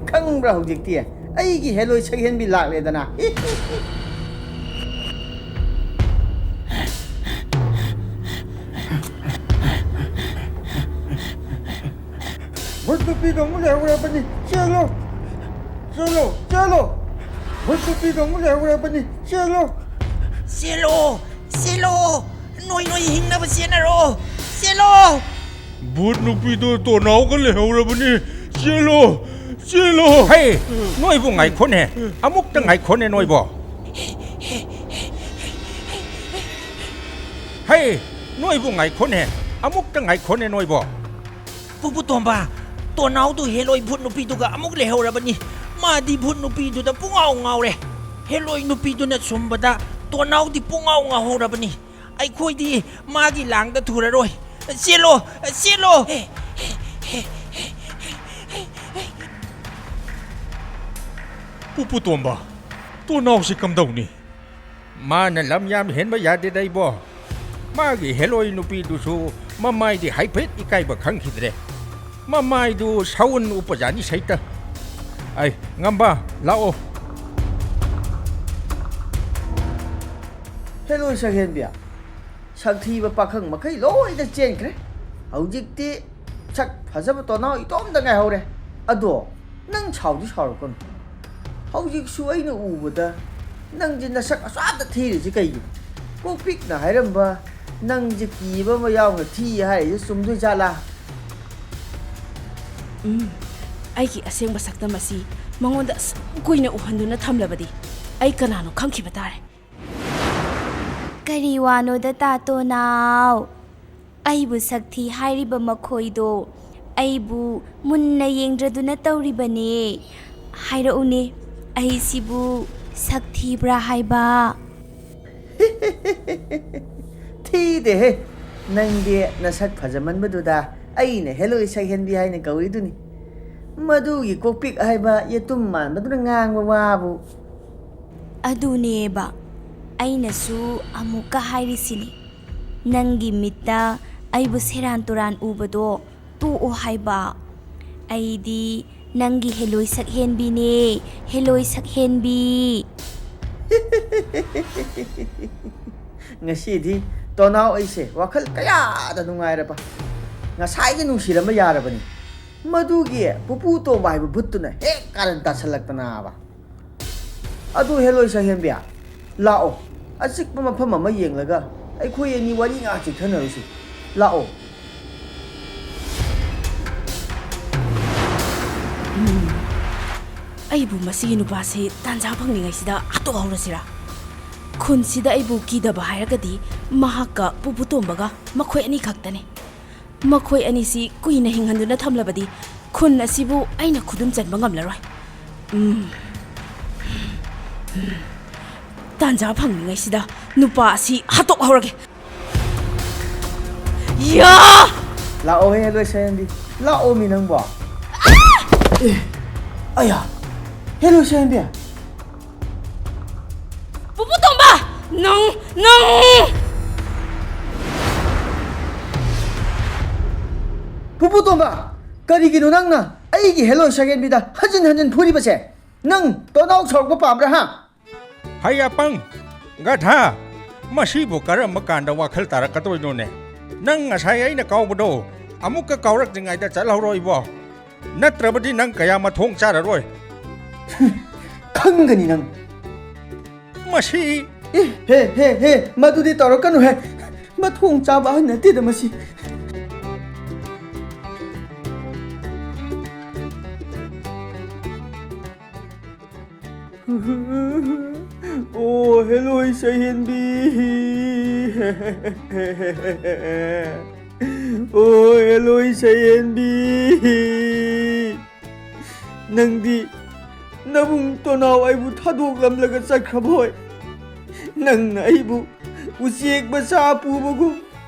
ꯈꯪꯕ꯭ꯔꯥ ꯍꯧꯖꯤꯛꯇꯤ? ꯑꯩꯒꯤ ꯍꯦꯂꯣꯏ ꯁꯛꯍꯦꯟꯕꯤ ꯂꯥꯛꯂꯦꯗꯅ꯫ ꯚꯨꯠ ꯅꯨꯄꯤꯗꯣ ꯑꯃꯨꯛ ꯂꯩꯍꯧꯔꯕꯅꯤ꯫ ꯆꯦꯜꯂꯣ! ꯆꯦꯜꯂꯣ! ꯆꯦꯜꯂꯣ! ꯚꯨꯠ ꯅꯨꯄꯤꯗꯣ ꯑꯃꯨꯛ ꯂꯩꯍꯧꯔꯕꯅꯤ꯫ ꯆꯦꯜꯂꯣ! ꯆꯦꯜꯂꯣ! ꯆꯦꯜꯂꯣ! ꯅꯣꯏ ꯅꯣꯏ ꯍꯤꯡꯅꯕ ꯆꯦꯟꯅꯔꯣ! ꯆꯦꯜꯂꯣ! ꯚꯨꯠ ꯅꯨꯄꯤꯗꯣ ꯇꯣꯅꯥꯎꯒ ꯂꯩꯍꯧꯔꯕꯅꯤ꯫ ꯆꯦꯜꯂꯣ! ꯆꯦꯜꯂꯣ! ꯍꯦ! ꯅꯣꯏꯕꯨ ꯉꯥꯏꯈꯣꯅꯦ꯫ ꯑꯃꯨꯛꯇ ꯉꯥꯏꯈꯣꯅꯦ ꯅꯣꯏꯕꯣ꯫ ꯍꯦ! ꯅꯣꯏꯕꯨ ꯉꯥꯏꯈꯣꯅꯦ꯫ ꯑꯃꯨꯛꯇ ꯉꯥꯏꯈꯣꯅꯦ ꯅꯣꯏꯕꯣ꯫ ꯄꯨꯄꯨ ꯇꯣꯝꯕ, ꯇꯣꯅꯥꯎꯗꯨ ꯍꯦꯂꯣꯏ ꯚꯨꯠ ꯅꯨꯄꯤꯗꯨꯒ ꯑꯃꯨꯛ ꯂꯩꯍꯧꯔꯕꯅꯤ꯫ ꯃꯥꯗꯤ ꯚꯨꯠ ꯅꯨꯄꯤꯗꯨꯗ ꯄꯨꯡꯉꯥꯎ ꯉꯥꯎꯔꯦ꯫ ꯍꯦꯂꯣꯏ ꯅꯨꯄꯤꯗꯨꯅ ꯁꯨꯝꯕꯗ ꯇꯣꯅꯥꯎꯗꯤ ꯄꯨꯡꯉꯥꯎ ꯉꯥꯎꯍꯧꯔꯕꯅꯤ꯫ ꯑꯩꯈꯣꯏꯗꯤ ꯃꯥꯒꯤ ꯂꯥꯡꯗ ꯊꯨꯔꯔꯣꯏ꯫ ꯆꯦꯜꯂꯣ! ꯆꯦꯜꯂꯣ! ꯄꯨꯄꯨ ꯇꯣꯝꯕ, ꯇꯣꯅꯥꯎꯁꯤ ꯀꯝꯗꯧꯅꯤ? ꯃꯥꯅ ꯂꯝ ꯌꯥꯝ ꯍꯦꯟꯕ ꯌꯥꯗꯦꯗ ꯏꯕꯣ꯫ ꯃꯥꯒꯤ ꯍꯦꯂꯣꯏ ꯅꯨꯄꯤꯗꯨꯁꯨ ꯃꯃꯥꯏꯗꯤ ꯍꯥꯏꯐꯦꯠ ꯏꯀꯥꯏꯕ ꯈꯪꯈꯤꯗ꯭ꯔꯦ꯫ ꯃꯃꯥꯏꯗꯨ ꯁꯥꯎꯟ ꯎꯞꯄꯖꯥꯠꯅꯤ ꯁꯩꯇ꯫ ꯑꯩ, ꯉꯝꯕ, ꯂꯥꯛꯑꯣ꯫ ꯍꯦꯂꯣꯏ ꯁꯛꯍꯦꯟꯕꯤ, ꯁꯛꯊꯤꯕ ꯄꯥꯈꯪ ꯃꯈꯩ ꯂꯣꯏꯅ ꯆꯦꯟꯈ꯭ꯔꯦ꯫ ꯍꯧꯖꯤꯛꯇꯤ ꯁꯛ ꯐꯖꯕ ꯇꯣꯅꯥꯎ ꯏꯇꯣꯝꯇ ꯉꯥꯏꯍꯧꯔꯦ꯫ ꯑꯗꯣ ꯅꯪ ꯁꯥꯎꯗꯤ ꯁꯥꯎꯔꯛꯀꯅꯨ꯫ ꯍꯧꯖꯤꯛꯁꯨ ꯑꯩꯅ ꯎꯕꯗ ꯅꯪꯁꯦ ꯅꯁꯛ ꯑꯁꯨꯛ ꯌꯥꯝꯅ ꯊꯤꯔꯤꯁꯤ ꯀꯩꯒꯤꯅꯣ? ꯀꯣꯛ ꯄꯤꯛꯅ ꯍꯥꯏꯔꯝꯕ ꯅꯪꯁꯦ ꯀꯤꯕ ꯑꯃ ꯌꯥꯎꯅ ꯊꯤ ꯍꯥꯏꯔꯤꯁꯦ ꯆꯨꯝꯗꯣꯏ ꯖꯥꯠꯂꯥ? ꯎꯝ, ꯑꯩꯒꯤ ꯑꯁꯦꯡꯕ ꯁꯛꯇꯝ ꯑꯁꯤ ꯃꯉꯣꯟꯗ ꯑꯁꯨꯛ ꯀꯨꯏꯅ ꯎꯍꯟꯗꯨꯅ ꯊꯝꯂꯕꯗꯤ ꯑꯩ ꯀꯅꯥꯅꯣ ꯈꯪꯈꯤꯕ ꯇꯥꯔꯦ꯫ ꯀꯔꯤ ꯋꯥꯅꯣꯗ, ꯇꯥ ꯇꯣꯅꯥꯎ? ꯑꯩꯕꯨ ꯁꯛꯊꯤ ꯍꯥꯏꯔꯤꯕ ꯃꯈꯣꯏꯗꯣ ꯑꯩꯕꯨ ꯃꯨꯟꯅ ꯌꯦꯡꯗ꯭ꯔꯗꯨꯅ ꯇꯧꯔꯤꯕꯅꯦ꯫ ꯍꯥꯏꯔꯛꯎꯅꯦ, ꯑꯩꯁꯤꯕꯨ ꯁꯛ ꯊꯤꯕ꯭ꯔꯥ ꯍꯥꯏꯕ? ꯊꯤꯗꯦꯍꯦ, ꯅꯪꯗꯤ ꯅꯁꯛ ꯐꯖꯃꯟꯕꯗꯨꯗ ꯑꯩꯅ ꯍꯦꯂꯣꯏ ꯁꯛꯍꯦꯟꯕꯤ ꯍꯥꯏꯅ ꯀꯧꯔꯤꯗꯨꯅꯤ꯫ ꯃꯗꯨꯒꯤ ꯀꯣꯛꯄꯤꯛ ꯍꯥꯏꯕ ꯌꯦꯇꯨꯝ ꯃꯥꯟꯕꯗꯨꯅ ꯉꯥꯡꯕ ꯋꯥꯕꯨ꯫ ꯑꯗꯨꯅꯦꯕ ꯑꯩꯅꯁꯨ ꯑꯃꯨꯛꯀ ꯍꯥꯏꯔꯤꯁꯤꯅꯤ, ꯅꯪꯒꯤ ꯃꯤꯠꯇ ꯑꯩꯕꯨ ꯁꯦꯔꯥꯟ ꯇꯨꯔꯥꯟ ꯎꯕꯗꯣ ꯇꯣꯛꯑꯣ ꯍꯥꯏꯕ꯫ ꯑꯩꯗꯤ ꯅꯪꯒꯤ ꯍꯦꯂꯣꯏ ꯁꯛꯍꯦꯟꯕꯤꯅꯦ, ꯍꯦꯂꯣꯏ ꯁꯛꯍꯦꯟꯕꯤ꯫ ꯉꯁꯤꯗꯤ ꯇꯣꯅꯥꯎ ꯑꯩꯁꯦ ꯋꯥꯈꯜ ꯀꯌꯥꯗ ꯅꯨꯡꯉꯥꯏꯔꯕ꯫ ꯉꯁꯥꯏꯒꯤ ꯅꯨꯡꯁꯤꯔꯝꯕ ꯌꯥꯔꯕꯅꯤ꯫ ꯃꯗꯨꯒꯤ ꯄꯨꯄꯨ ꯇꯣꯝꯕ ꯍꯥꯏꯕ ꯚꯨꯠꯇꯨꯅ ꯍꯦꯛ ꯀꯥꯔꯟ ꯇꯥꯁꯜꯂꯛꯇꯅꯕ꯫ ꯑꯗꯨ ꯍꯦꯂꯣꯏ ꯁꯛꯍꯦꯟꯕꯤ, ꯂꯥꯛꯑꯣ, ꯑꯆꯤꯛꯄ ꯃꯐꯝ ꯑꯃ ꯌꯦꯡꯂꯒ ꯑꯩꯈꯣꯏ ꯑꯅꯤ ꯋꯥꯔꯤ ꯉꯥꯏꯍꯥꯛ ꯆꯤꯛꯊꯅꯔꯨꯁꯤ꯫ ꯂꯥꯛꯑꯣ꯫ ꯎꯝ, ꯑꯩꯕꯨ ꯃꯁꯤꯒꯤ ꯅꯨꯄꯥꯁꯤ ꯇꯥꯟꯖꯥ ꯐꯪꯂꯤꯉꯩꯁꯤꯗ ꯍꯥꯠꯇꯣꯛꯍꯧꯔꯁꯤꯔꯥ? ꯈꯨꯟꯁꯤꯗ ꯑꯩꯕꯨ ꯀꯤꯗꯕ ꯍꯥꯏꯔꯒꯗꯤ ꯃꯍꯥꯛꯀ ꯄꯨꯄꯨ ꯇꯣꯝꯕꯒ ꯃꯈꯣꯏ ꯑꯅꯤ ꯈꯛꯇꯅꯤ꯫ ꯃꯈꯣꯏ ꯑꯅꯤꯁꯤ ꯀꯨꯏꯅ ꯍꯤꯡꯍꯟꯗꯨꯅ ꯊꯝꯂꯕꯗꯤ ꯈꯨꯟ ꯑꯁꯤꯕꯨ ꯑꯩꯅ ꯈꯨꯗꯨꯝ ꯆꯟꯕ ꯉꯝꯂꯔꯣꯏ꯫ ꯎꯝ꯫ ꯇꯥꯟꯖꯥ ꯐꯪꯂꯤꯉꯩꯁꯤꯗ ꯅꯨꯄꯥ ꯑꯁꯤ ꯍꯥꯠꯇꯣꯛꯍꯧꯔꯒꯦ꯫ ꯌꯥ! ꯂꯥꯛꯑꯣꯍꯦ, ꯍꯦꯂꯣꯏ ꯁꯛꯍꯦꯟꯕꯤ꯫ ꯂꯥꯛꯑꯣꯃꯤ ꯅꯪꯕꯣ꯫ ꯑꯦ, ꯑꯌꯥ! ꯍꯦꯂꯣꯏ ꯁꯛꯍꯦꯟꯕꯤ! ꯄꯨꯄꯨ ꯇꯣꯝꯕ! ꯅꯪ, ꯅꯪ! ꯄꯨꯄꯨ ꯇꯣꯝꯕ! ꯀꯔꯤꯒꯤꯅꯣ ꯅꯪꯅ ꯑꯩꯒꯤ ꯍꯦꯂꯣꯏ ꯁꯛꯍꯦꯟꯕꯤꯗ ꯍꯟꯖꯤꯟ ꯍꯟꯖꯤꯟ ꯐꯨꯔꯤꯕꯁꯦ? ꯅꯪ ꯇꯣꯅꯥꯎ ꯁꯥꯎꯔꯛꯄ ꯄꯥꯝꯕ꯭ꯔꯥ, ꯍꯥ? ꯍꯩ ꯑꯄꯪ! ꯒꯙꯥ! ꯃꯁꯤꯕꯨ ꯀꯔꯝꯕ ꯀꯥꯟꯗ ꯋꯥꯈꯜ ꯇꯥꯔꯛꯀꯗꯣꯏꯅꯣꯅꯦ? ꯅꯪ ꯉꯁꯥꯏ ꯑꯩꯅ ꯀꯥꯎꯕꯗꯣ ꯑꯃꯨꯛꯀ ꯀꯥꯎꯔꯛꯇ꯭ꯔꯤꯉꯩꯗ ꯆꯠꯍꯧꯔꯣ ꯏꯕꯣ꯫ ꯅꯠꯇ꯭ꯔꯕꯗꯤ ꯅꯪ ꯀꯌꯥ ꯃꯊꯣꯡ ꯆꯥꯔꯔꯣꯏ꯫ ꯈꯪꯒꯅꯤ ꯅꯪ꯫ ꯃꯁꯤ ꯑꯦ, ꯍꯦ, ꯍꯦ, ꯍꯦ, ꯃꯗꯨꯗꯤ ꯇꯧꯔꯛꯀꯅꯨꯍꯦ꯫ ꯃꯊꯣꯡ ꯆꯥꯕ ꯑꯍꯟ ꯅꯠꯇꯦꯗ ꯃꯁꯤ꯫ ꯑꯣ, ꯍꯦꯂꯣꯏ ꯁꯍꯦꯟꯕꯤ꯫ ꯑꯣ, ꯍꯦꯂꯣꯏ ꯁꯍꯦꯟꯕꯤ꯫ ꯅꯪꯗꯤ ꯅꯕꯨꯡ ꯇꯣꯅꯥꯎ ꯑꯩꯕꯨ ꯊꯥꯗꯣꯛꯂꯝꯂꯒ ꯆꯠꯈ꯭ꯔꯕꯣꯏ? ꯅꯪꯅ ꯑꯩꯕꯨ ꯎꯆꯦꯛ ꯃꯆꯥ ꯄꯨꯕꯒꯨꯝ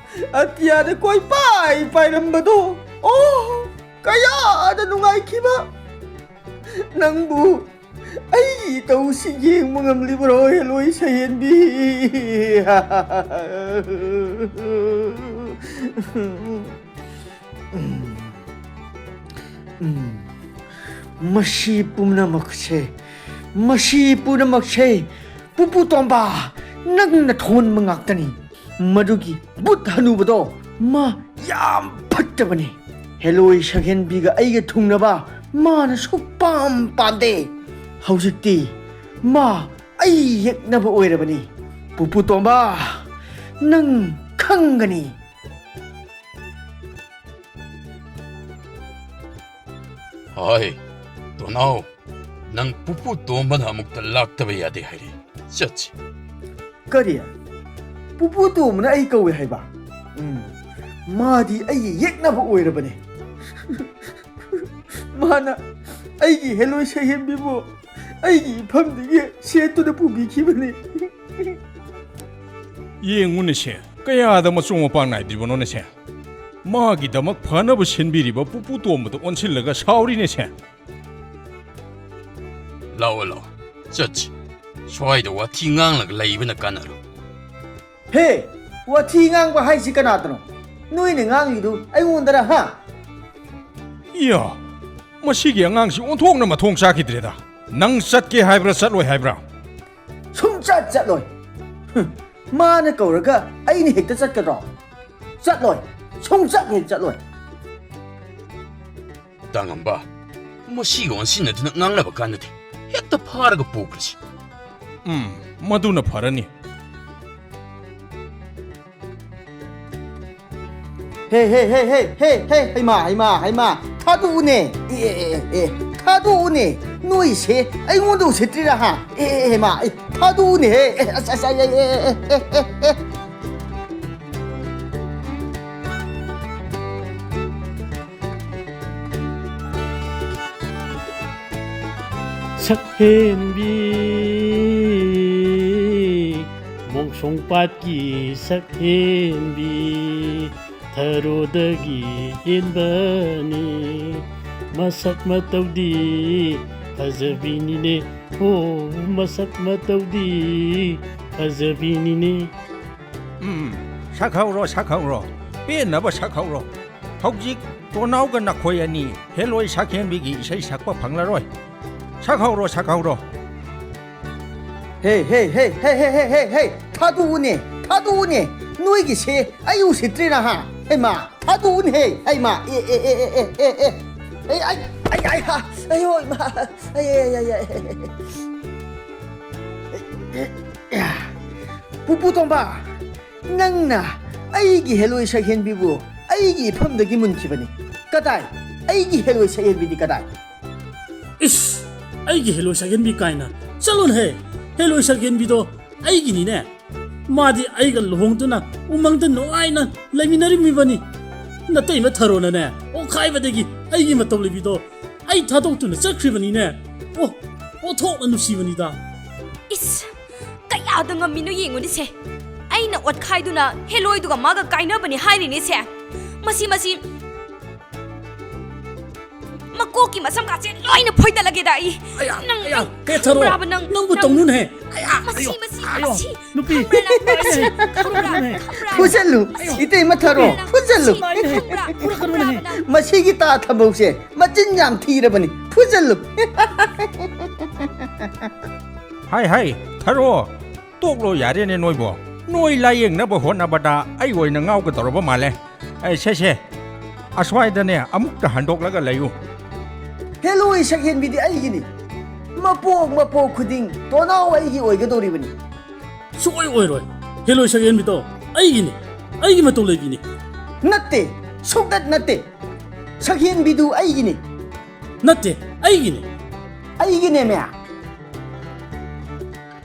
ꯑꯇꯤꯌꯥꯗ ꯀꯣꯏꯄꯥꯏ ꯄꯥꯏꯔꯝꯕꯗꯣ, ꯑꯣ, ꯀꯌꯥꯗ ꯅꯨꯡꯉꯥꯏꯈꯤꯕ! ꯅꯪꯕꯨ ꯑꯩꯒꯤ ꯏꯇꯧꯁꯤ ꯌꯦꯡꯕ ꯉꯝꯂꯤꯕ꯭ꯔꯣ, ꯍꯦꯂꯣꯏ ꯁꯍꯦꯟꯕꯤ? ꯎꯝ, ꯃꯁꯤ ꯄꯨꯝꯅꯃꯛꯁꯦ, ꯃꯁꯤ ꯄꯨꯝꯅꯃꯛꯁꯦ ꯄꯨꯄꯨ ꯇꯣꯝꯕ, ꯅꯪꯅ ꯊꯣꯟꯕ ꯉꯥꯛꯇꯅꯤ꯫ ꯃꯗꯨꯒꯤ ꯕꯨꯠ ꯍꯅꯨꯕꯗꯣ ꯃꯥ ꯌꯥꯝ ꯐꯠꯇꯕꯅꯤ꯫ ꯍꯦꯂꯣꯏ ꯁꯛꯍꯦꯟꯕꯤꯒ ꯑꯩꯒ ꯊꯨꯡꯅꯕ ꯃꯥꯅ ꯁꯨꯛꯄꯥꯝ ꯄꯥꯝꯗꯦ꯫ ꯍꯧꯖꯤꯛꯇꯤ ꯃꯥ ꯑꯩ ꯌꯦꯛꯅꯕ ꯑꯣꯏꯔꯕꯅꯤ꯫ ꯄꯨꯄꯨ ꯇꯣꯝꯕ, ꯅꯪ ꯈꯪꯒꯅꯤ꯫ ꯍꯣꯏ, ꯇꯣꯅꯥꯎ, ꯅꯪ ꯄꯨꯄꯨ ꯇꯣꯝꯕꯅ ꯑꯃꯨꯛꯇ ꯂꯥꯛꯇꯕ ꯌꯥꯗꯦ ꯍꯥꯏꯔꯦ꯫ ꯆꯠꯁꯤ꯫ ꯀꯔꯤ? ꯄꯨꯄꯨ ꯇꯣꯝꯕꯅ ꯑꯩ ꯀꯧꯏ ꯍꯥꯏꯕ? ꯎꯝ, ꯃꯥꯗꯤ ꯑꯩꯒꯤ ꯌꯦꯛꯅꯕ ꯑꯣꯏꯔꯕꯅꯦ꯫ ꯃꯥꯅ ꯑꯩꯒꯤ ꯍꯦꯂꯣꯏ ꯁꯛꯍꯦꯟꯕꯤꯕꯨ ꯑꯩꯒꯤ ꯏꯐꯝꯗꯒꯤ ꯁꯦꯠꯇꯨꯅ ꯄꯨꯕꯤꯈꯤꯕꯅꯤ꯫ ꯌꯦꯡꯉꯨꯅꯦꯁꯦ, ꯀꯌꯥꯗ ꯃꯆꯣꯡ ꯃꯄꯥꯡ ꯅꯥꯏꯗ꯭ꯔꯤꯕꯅꯣꯅꯦꯁꯦ꯫ ꯃꯥꯒꯤꯗꯃꯛ ꯐꯅꯕ ꯁꯤꯟꯕꯤꯔꯤꯕ ꯄꯨꯄꯨ ꯇꯣꯝꯕꯗ ꯑꯣꯟꯁꯤꯜꯂꯒ ꯁꯥꯎꯔꯤꯅꯦꯁꯦ꯫ ꯂꯥꯛꯑꯣ, ꯂꯥꯛꯑꯣ, ꯆꯠꯁꯤ꯫ ꯁ꯭ꯋꯥꯏꯗ ꯋꯥꯊꯤ ꯉꯥꯡꯂꯒ ꯂꯩꯕꯅ ꯀꯥꯟꯅꯔꯣꯏ꯫ ꯍꯦ, ꯋꯥꯊꯤ ꯉꯥꯡꯕ ꯍꯥꯏꯁꯤ ꯀꯅꯥꯗꯅꯣ? ꯅꯣꯏꯅ ꯉꯥꯡꯉꯤꯗꯨ ꯑꯩꯉꯣꯟꯗꯔ, ꯍꯥ? ꯏꯌꯥ, ꯃꯁꯤꯒꯤ ꯑꯉꯥꯡꯁꯤ ꯑꯣꯟꯊꯣꯛꯅ ꯃꯊꯣꯡ ꯆꯥꯈꯤꯗ꯭ꯔꯦꯗ꯫ ꯅꯪ ꯆꯠꯀꯦ ꯍꯥꯏꯕ꯭ꯔꯥ, ꯆꯠꯂꯣꯏ ꯍꯥꯏꯕ꯭ꯔꯥ? ꯁꯨꯡꯆꯠ ꯆꯠꯂꯣꯏ꯫ ꯍꯨꯝ, ꯃꯥꯅ ꯀꯧꯔꯒ ꯑꯩꯅ ꯍꯦꯛꯇ ꯆꯠꯀꯗ꯭ꯔꯣ? ꯆꯠꯂꯣꯏ꯫ ꯁꯨꯡꯆꯠ ꯍꯦꯛ ꯆꯠꯂꯣꯏ꯫ ꯇꯥꯉꯝꯕ, ꯃꯁꯤꯒ ꯑꯣꯟꯁꯤꯟꯅꯗꯨꯅ ꯉꯥꯡꯅꯕ ꯀꯥꯟꯅꯗꯦ꯫ ꯍꯦꯛꯇ ꯐꯥꯔꯒ ꯄꯨꯈ꯭ꯔꯁꯤ꯫ ꯎꯝ, ꯃꯗꯨꯅ ꯐꯔꯅꯤ꯫ ꯍꯦ, ꯍꯦ, ꯍꯦ, ꯍꯦ, ꯍꯦ, ꯍꯦ, ꯍꯩꯃꯥ, ꯍꯩꯃꯥ, ꯍꯩꯃꯥ, ꯊꯥꯗꯣꯛꯎꯅꯦ꯫ ꯑꯦ, ꯑꯦ, ꯑꯦ, ꯑꯦ, ꯊꯥꯗꯣꯛꯎꯅꯦ꯫ ꯅꯣꯏꯁꯦ ꯑꯩꯉꯣꯟꯗ ꯎꯁꯤꯠꯇ꯭ꯔꯤꯔꯥ, ꯍꯥ? ꯑꯦ, ꯑꯦ, ꯑꯦ, ꯃꯥ, ꯑꯦ, ꯊꯥꯗꯣꯛꯎꯅꯦꯍꯦ꯫ ꯑꯦ, ꯑꯁ, ꯑꯁ, ꯑꯩ, ꯑꯩ, ꯑꯦ, ꯑꯦ, ꯑꯦ, ꯑꯦ, ꯑꯦ꯫ ꯁꯛꯍꯦꯟꯕꯤ, ꯃꯣꯡꯁꯣꯡ ꯄꯥꯠꯀꯤ ꯁꯛꯍꯦꯟꯕꯤ, ꯊꯔꯣꯗꯒꯤ ꯍꯦꯟꯕꯅꯤ꯫ ꯃꯁꯛ ꯃꯇꯧꯗꯤ ꯐꯖꯕꯤꯅꯤꯅꯦ, ꯑꯣ, ꯃꯁꯛ ꯃꯇꯧꯗꯤ ꯐꯖꯕꯤꯅꯤꯅꯦ꯫ ꯎꯝ, ꯁꯛꯍꯧꯔꯣ, ꯁꯛꯍꯧꯔꯣ, ꯄꯦꯟꯅꯕ ꯁꯛꯍꯧꯔꯣ꯫ ꯍꯧꯖꯤꯛ ꯇꯣꯅꯥꯎꯒ ꯅꯈꯣꯏ ꯑꯅꯤ ꯍꯦꯂꯣꯏ ꯁꯛꯍꯦꯟꯕꯤꯒꯤ ꯏꯁꯩ ꯁꯛꯄ ꯐꯪꯂꯔꯣꯏ꯫ ꯁꯛꯍꯧꯔꯣ, ꯁꯛꯍꯧꯔꯣ꯫ ꯍꯦ, ꯍꯦ, ꯍꯦ, ꯍꯦ, ꯍꯦ, ꯍꯦ, ꯍꯦ, ꯍꯦ, ꯊꯥꯗꯣꯛꯎꯅꯦ, ꯊꯥꯗꯣꯛꯎꯅꯦ꯫ ꯅꯣꯏꯒꯤꯁꯦ ꯑꯩ ꯎꯁꯤꯠꯇ꯭ꯔꯤꯔꯥ, ꯍꯥ? ꯍꯩꯃꯥ, ꯊꯥꯗꯣꯛꯎꯅꯦꯍꯦ, ꯍꯩꯃꯥ, ꯑꯦ, ꯑꯦ, ꯑꯦ, ꯑꯦ, ꯑꯦ, ꯑꯦ, ꯑꯦ, ꯑꯩ, ꯑꯩ, ꯑꯩ, ꯑꯩ, ꯍꯥ, ꯑꯩ, ꯍꯣꯏ, ꯃꯥ, ꯑꯩ, ꯑꯩ, ꯑꯩ, ꯑꯩ, ꯑꯩ, ꯑꯩ, ꯑꯩ, ꯑꯩ, ꯄꯨꯄꯨ ꯇꯣꯝꯕ, ꯅꯪꯅ ꯑꯩꯒꯤ ꯍꯦꯂꯣꯏ ꯁꯛꯍꯦꯟꯕꯤꯕꯨ ꯑꯩꯒꯤ ꯏꯐꯝꯗꯒꯤ ꯃꯨꯟꯈꯤꯕꯅꯤ꯫ ꯀꯗꯥꯏ? ꯑꯩꯒꯤ ꯍꯦꯂꯣꯏ ꯁꯛꯍꯦꯟꯕꯤꯗꯤ ꯀꯗꯥꯏ? ꯏꯁ! ꯑꯩꯒꯤ ꯍꯦꯂꯣꯏ ꯁꯛꯍꯦꯟꯕꯤ ꯀꯥꯏꯅ꯫ ꯆꯠꯂꯣꯅꯍꯦ! ꯍꯦꯂꯣꯏ ꯁꯛꯍꯦꯟꯕꯤꯗꯣ ꯑꯩꯒꯤꯅꯤꯅꯦ꯫ ꯃꯥꯗꯤ ꯑꯩꯒ ꯂꯨꯍꯣꯡꯗꯨꯅ ꯎꯃꯪꯗ ꯅꯨꯡꯉꯥꯏꯅ ꯂꯩꯃꯤꯟꯅꯔꯝꯃꯤꯕꯅꯤ꯫ ꯅꯇꯩꯃ ꯊꯔꯣꯅꯅꯦ, ꯑꯣꯛꯈꯥꯏꯕꯗꯒꯤ ꯑꯩꯒꯤ ꯃꯇꯧ ꯂꯩꯕꯤꯗꯣ ꯑꯩ ꯊꯥꯗꯣꯛꯇꯨꯅ ꯆꯠꯈ꯭ꯔꯤꯕꯅꯤꯅꯦ꯫ ꯑꯣ, ꯑꯣꯟꯊꯣꯛꯅ ꯅꯨꯡꯁꯤꯕꯅꯤꯗ꯫ ꯏꯁ! ꯀꯌꯥꯗ ꯉꯝꯃꯤꯅꯣ ꯌꯦꯡꯉꯨꯅꯦꯁꯦ꯫ ꯑꯩꯅ ꯑꯣꯠꯈꯥꯏꯗꯨꯅ ꯍꯦꯂꯣꯏꯗꯨꯒ ꯃꯥꯒ ꯀꯥꯏꯅꯕꯅꯤ ꯍꯥꯏꯔꯤꯅꯦꯁꯦ꯫ ꯃꯁꯤ, ꯃꯁꯤ, ꯃꯀꯣꯛꯀꯤ ꯃꯁꯝꯒꯥꯁꯦ ꯂꯣꯏꯅ ꯐꯣꯏꯗꯠꯂꯒꯦꯗ ꯑꯩ꯫ ꯑꯌꯥ, ꯅꯪ, ꯑꯌꯥ, ꯅꯪ ꯍꯦ ꯊꯔꯣ, ꯈꯪꯕ꯭ꯔꯥꯕ ꯅꯪ? ꯅꯪꯕꯨ ꯅꯪ ꯇꯧꯅꯨꯅꯦꯍꯦ꯫ ꯑꯌꯥ, ꯃꯁꯤ, ꯑꯌꯣ, ꯃꯁꯤ, ꯑꯌꯣ, ꯃꯁꯤ, ꯅꯨꯄꯤ, ꯈꯪꯕ꯭ꯔꯥ ꯅꯪ? ꯃꯁꯤ, ꯈꯪꯕ꯭ꯔꯥ? ꯈꯪꯕ꯭ꯔꯥ? ꯐꯨꯖꯜꯂꯨ, ꯏꯇꯩꯃ ꯊꯔꯣ, ꯐꯨꯖꯜꯂꯨ꯫ ꯃꯁꯤ, ꯈꯪꯕ꯭ꯔꯥ? ꯐꯨꯔꯛꯀꯅꯨꯅꯦꯍꯦ꯫ ꯈꯪꯕ꯭ꯔꯥꯕ ꯅꯪ? ꯃꯁꯤꯒꯤ ꯇꯥ ꯊꯝꯕꯧꯁꯦ ꯃꯆꯤꯟ ꯌꯥꯝ ꯊꯤꯔꯕꯅꯤ꯫ ꯐꯨꯖꯜꯂꯨ꯫ ꯍꯥꯏ, ꯍꯥꯏ, ꯊꯔꯣ, ꯇꯣꯛꯂꯣ ꯌꯥꯔꯦꯅꯦ ꯅꯣꯏꯕꯣ꯫ ꯅꯣꯏ ꯂꯥꯌꯦꯡꯅꯕ ꯍꯣꯠꯅꯕꯗ ꯑꯩ ꯑꯣꯏꯅ ꯉꯥꯎꯒꯗꯧꯔꯕ ꯃꯥꯜꯂꯦ꯫ ꯑꯦ, ꯁꯦ, ꯁꯦ, ꯑꯁ꯭ꯋꯥꯏꯗꯅꯦ ꯑꯃꯨꯛꯇ ꯍꯟꯗꯣꯛꯂꯒ ꯂꯩꯌꯨ꯫ ꯍꯦꯂꯣꯏ ꯁꯛꯍꯦꯟꯕꯤꯗꯤ ꯑꯩꯒꯤꯅꯤ꯫ ꯃꯄꯣꯛ ꯃꯄꯣꯛ ꯈꯨꯗꯤꯡ ꯇꯣꯅꯥꯎ ꯑꯩꯒꯤ ꯑꯣꯏꯒꯗꯧꯔꯤꯕꯅꯤ꯫ ꯁꯨꯛꯑꯣꯏ ꯑꯣꯏꯔꯣꯏ꯫ ꯍꯦꯂꯣꯏ ꯁꯛꯍꯦꯟꯕꯤꯗꯣ ꯑꯩꯒꯤꯅꯤ꯫ ꯑꯩꯒꯤ ꯃꯇꯧ ꯂꯩꯕꯤꯅꯤ꯫ ꯅꯠꯇꯦ, ꯁꯨꯛꯅꯠ ꯅꯠꯇꯦ꯫ ꯁꯛꯍꯦꯟꯕꯤꯗꯨ ꯑꯩꯒꯤꯅꯤ꯫ ꯅꯠꯇꯦ, ꯑꯩꯒꯤꯅꯦ꯫ ꯑꯩꯒꯤꯅꯦꯃꯦ꯫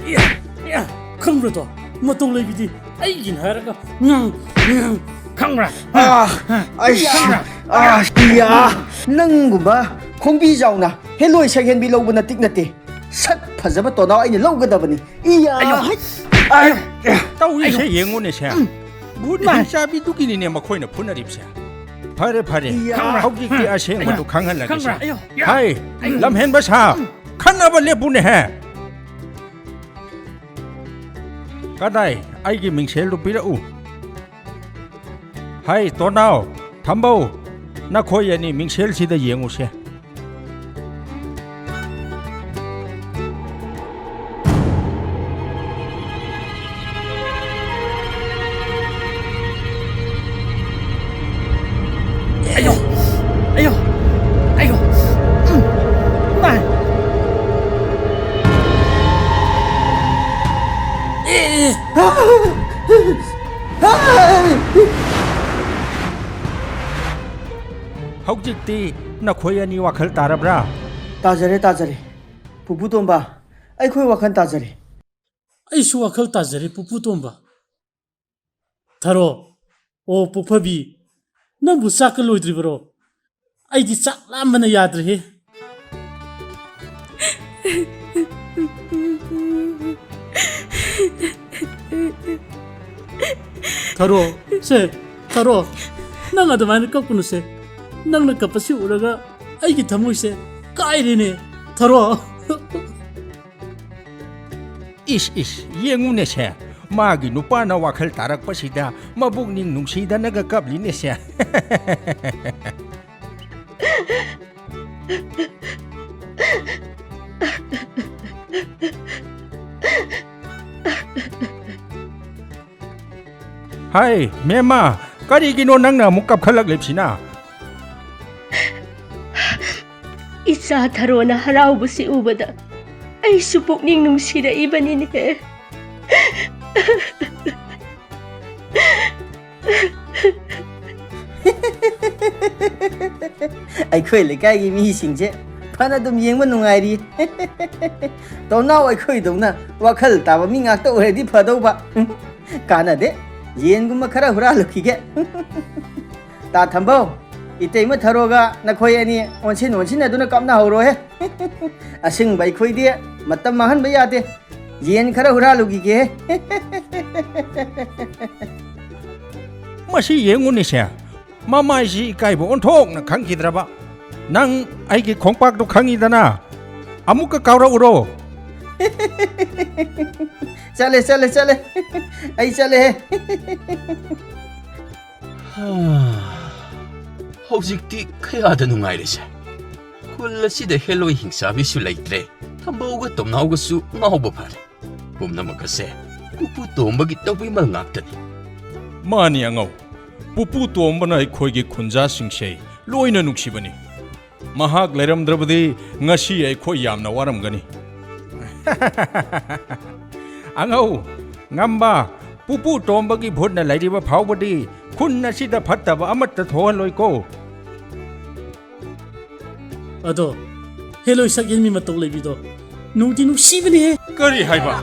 ꯏꯌꯥ, ꯏꯌꯥ, ꯈꯪꯕ꯭ꯔꯥꯗꯣ? ꯃꯇꯧ ꯂꯩꯕꯤꯗꯤ ꯑꯩꯒꯤꯅꯦ ꯍꯥꯏꯔꯒ ꯉꯥꯡ-, ꯉꯥꯡ-, ꯈꯪꯕ꯭ꯔꯥ? ꯑꯥ, ꯑꯩ, ꯈꯪꯕ꯭ꯔꯥ? ꯑꯥ, ꯏꯌꯥ, ꯅꯪꯒꯨꯝꯕ ꯈꯣꯡꯕꯤ ꯆꯥꯎꯅ ꯍꯦꯂꯣꯏ ꯁꯛꯍꯦꯟꯕꯤ ꯂꯧꯕ ꯅꯇꯤꯛ ꯅꯠꯇꯦ꯫ ꯁꯛ ꯐꯖꯕ ꯇꯣꯅꯥꯎ ꯑꯩꯅ ꯂꯧꯒꯗꯕꯅꯤ꯫ ꯏꯌꯥ, ꯑꯌꯣ꯫ ꯍꯩꯠ! ꯑꯌꯣ꯫ ꯇꯧꯔꯤꯁꯦ ꯑꯌꯣ꯫ ꯌꯦꯡꯉꯨꯅꯦꯁꯦ꯫ ꯎꯝ꯫ ꯚꯨꯠ ꯃꯥ꯫ ꯍꯤꯡꯆꯥꯕꯤꯗꯨꯒꯤꯅꯤꯅꯦ ꯃꯈꯣꯏꯅ ꯐꯨꯅꯔꯤꯕꯁꯦ꯫ ꯐꯔꯦ, ꯐꯔꯦ꯫ ꯏꯌꯥ꯫ ꯍꯧꯖꯤꯛꯇꯤ ꯑꯁꯦꯡꯕꯗꯨ ꯈꯪꯍꯜꯂꯒꯦꯁꯦ꯫ ꯈꯪꯕ꯭ꯔꯥ? ꯑꯌꯣ꯫ ꯍꯥꯏ, ꯑꯌꯣ꯫ ꯂꯝꯍꯦꯟꯕ ꯁꯥ, ꯈꯟꯅꯕ ꯂꯦꯞꯄꯨꯅꯦꯍꯦ꯫ ꯀꯗꯥꯏ? ꯑꯩꯒꯤ ꯃꯤꯡꯁꯦꯜꯗꯨ ꯄꯤꯔꯛꯎ꯫ ꯍꯥꯏ, ꯇꯣꯅꯥꯎ, ꯊꯝꯕꯧ, ꯅꯈꯣꯏ ꯑꯅꯤ ꯃꯤꯡꯁꯦꯜꯁꯤꯗ ꯌꯦꯡꯉꯨꯁꯦ꯫ ꯑꯌꯣ! ꯑꯌꯣ! ꯑꯌꯣ! ꯎꯝ! ꯃꯥ! ꯑꯦ! ꯍꯧꯖꯤꯛꯇꯤ ꯅꯈꯣꯏ ꯑꯅꯤ ꯋꯥꯈꯜ ꯇꯥꯔꯕ꯭ꯔꯥ? ꯇꯥꯖꯔꯦ, ꯇꯥꯖꯔꯦ꯫ ꯄꯨꯄꯨ ꯇꯣꯝꯕ, ꯑꯩꯈꯣꯏ ꯋꯥꯈꯜ ꯇꯥꯖꯔꯦ꯫ ꯑꯩꯁꯨ ꯋꯥꯈꯜ ꯇꯥꯖꯔꯦ, ꯄꯨꯄꯨ ꯇꯣꯝꯕ꯫ ꯊꯔꯣ, ꯑꯣ ꯄꯨꯛꯐꯕꯤ, ꯅꯪꯕꯨ ꯆꯥꯛꯀ ꯂꯣꯏꯗ꯭ꯔꯤꯕꯔꯣ? ꯑꯩꯗꯤ ꯆꯥꯛ ꯂꯥꯝꯕꯅ ꯌꯥꯗ꯭ꯔꯦꯍꯦ꯫ ꯊꯔꯣ, ꯁꯦ, ꯊꯔꯣ, ꯅꯪ ꯑꯗꯨꯃꯥꯏꯅ ꯀꯞꯀꯅꯨꯁꯦ꯫ ꯅꯪꯅ ꯀꯞꯄꯁꯤ ꯎꯔꯒ ꯑꯩꯒꯤ ꯊꯃꯣꯏꯁꯦ ꯀꯥꯏꯔꯦꯅꯦ, ꯊꯔꯣ꯫ ꯏꯁ, ꯏꯁ, ꯌꯦꯡꯉꯨꯅꯦꯁꯦ꯫ ꯃꯥꯒꯤ ꯅꯨꯄꯥꯅ ꯋꯥꯈꯜ ꯇꯥꯔꯛꯄꯁꯤꯗ ꯃꯕꯨꯛꯅꯤꯡ ꯅꯨꯡꯁꯤꯗꯅꯒ ꯀꯞꯂꯤꯅꯦꯁꯦ꯫ ꯍꯥꯏ, ꯃꯦꯝꯃ, ꯀꯔꯤꯒꯤꯅꯣ ꯅꯪꯅ ꯑꯃꯨꯛ ꯀꯞꯈꯠꯂꯛꯂꯤꯕꯁꯤꯅ? ꯏꯆꯥ ꯊꯔꯣꯅ ꯍꯔꯥꯎꯕꯁꯤ ꯎꯕꯗ ꯑꯩꯁꯨ ꯄꯨꯛꯅꯤꯡ ꯅꯨꯡꯁꯤꯔꯛꯏꯕꯅꯤꯅꯦ꯫ ꯑꯩꯈꯣꯏ ꯂꯩꯀꯥꯏꯒꯤ ꯃꯤꯁꯤꯡꯁꯦ ꯐꯅ ꯑꯗꯨꯝ ꯌꯦꯡꯕ ꯅꯨꯡꯉꯥꯏꯔꯤ꯫ ꯇꯣꯝꯅꯥꯎ ꯑꯩꯈꯣꯏꯗꯧꯅ ꯋꯥꯈꯜ ꯇꯥꯕ ꯃꯤ ꯉꯥꯛꯇ ꯑꯣꯏꯔꯗꯤ ꯐꯗꯧꯕ꯫ ꯀꯥꯟꯅꯗꯦ꯫ ꯌꯦꯟꯒꯨꯝꯕ ꯈꯔ ꯍꯨꯔꯥꯜꯂꯨꯈꯤꯒꯦ꯫ ꯇꯥ ꯊꯝꯕꯧ, ꯏꯇꯩꯃ ꯊꯔꯣꯒ ꯅꯈꯣꯏ ꯑꯅꯤ ꯑꯣꯟꯁꯤꯟ ꯑꯣꯟꯁꯤꯟꯅꯗꯨꯅ ꯀꯥꯞꯅꯍꯧꯔꯣꯍꯦ꯫ ꯑꯁꯤꯡꯕ ꯑꯩꯈꯣꯏꯗꯤ ꯃꯇꯝ ꯃꯥꯡꯍꯟꯕ ꯌꯥꯗꯦ꯫ ꯌꯦꯟ ꯈꯔ ꯍꯨꯔꯥꯜꯂꯨꯈꯤꯒꯦ꯫ ꯃꯁꯤ ꯌꯦꯡꯉꯨꯅꯦꯁꯦ, ꯃꯃꯥꯏꯁꯤ ꯏꯀꯥꯏꯕ ꯑꯣꯟꯊꯣꯛꯅ ꯈꯪꯈꯤꯗ꯭ꯔꯕ꯫ ꯅꯪ ꯑꯩꯒꯤ ꯈꯣꯡꯄꯥꯛꯇꯣ ꯈꯪꯉꯤꯗꯅ, ꯑꯃꯨꯛꯀ ꯀꯥꯎꯔꯛꯎꯔꯣ? ꯆꯠꯂꯦ, ꯆꯠꯂꯦ, ꯆꯠꯂꯦ꯫ ꯑꯩ ꯆꯠꯂꯦꯍꯦ꯫ ꯍꯧꯖꯤꯛꯇꯤ ꯀꯌꯥꯗ ꯅꯨꯡꯉꯥꯏꯔꯦꯁꯦ꯫ ꯈꯨꯜ ꯑꯁꯤꯗ ꯍꯦꯂꯣꯏ ꯍꯤꯡꯆꯥꯕꯤꯁꯨ ꯂꯩꯇ꯭ꯔꯦ, ꯊꯝꯕꯧꯒ ꯇꯣꯝꯅꯥꯎꯒꯁꯨ ꯉꯥꯎꯕ ꯐꯔꯦ꯫ ꯄꯨꯝꯅꯃꯛ ꯑꯁꯦ ꯄꯨꯄꯨ ꯇꯣꯝꯕꯒꯤ ꯇꯧꯕꯤꯃꯜ ꯉꯥꯛꯇꯅꯤ꯫ ꯃꯥꯅꯤ ꯑꯉꯧ, ꯄꯨꯄꯨ ꯇꯣꯝꯕꯅ ꯑꯩꯈꯣꯏꯒꯤ ꯈꯨꯟꯖꯥꯁꯤꯡꯁꯦ ꯂꯣꯏꯅ ꯅꯨꯡꯁꯤꯕꯅꯤ꯫ ꯃꯍꯥꯛ ꯂꯩꯔꯝꯗ꯭ꯔꯕꯗꯤ ꯉꯁꯤ ꯑꯩꯈꯣꯏ ꯌꯥꯝꯅ ꯋꯥꯔꯝꯒꯅꯤ꯫ ꯑꯉꯧ, ꯉꯝꯕ, ꯄꯨꯄꯨ ꯇꯣꯝꯕꯒꯤ ꯚꯨꯠꯅ ꯂꯩꯔꯤꯕ ꯐꯥꯎꯕꯗꯤ ꯈꯨꯟ ꯑꯁꯤꯗ ꯐꯠꯇꯕ ꯑꯃꯠꯇ ꯊꯣꯛꯍꯜꯂꯣꯏꯀꯣ꯫ ꯑꯗꯣ ꯍꯦꯂꯣꯏ ꯁꯛ ꯌꯦꯟꯕꯤ ꯃꯇꯧ ꯂꯩꯕꯤꯗꯣ ꯅꯨꯡꯗꯤ ꯅꯨꯡꯁꯤꯕꯅꯤꯍꯦ꯫ ꯀꯔꯤ ꯍꯥꯏꯕ?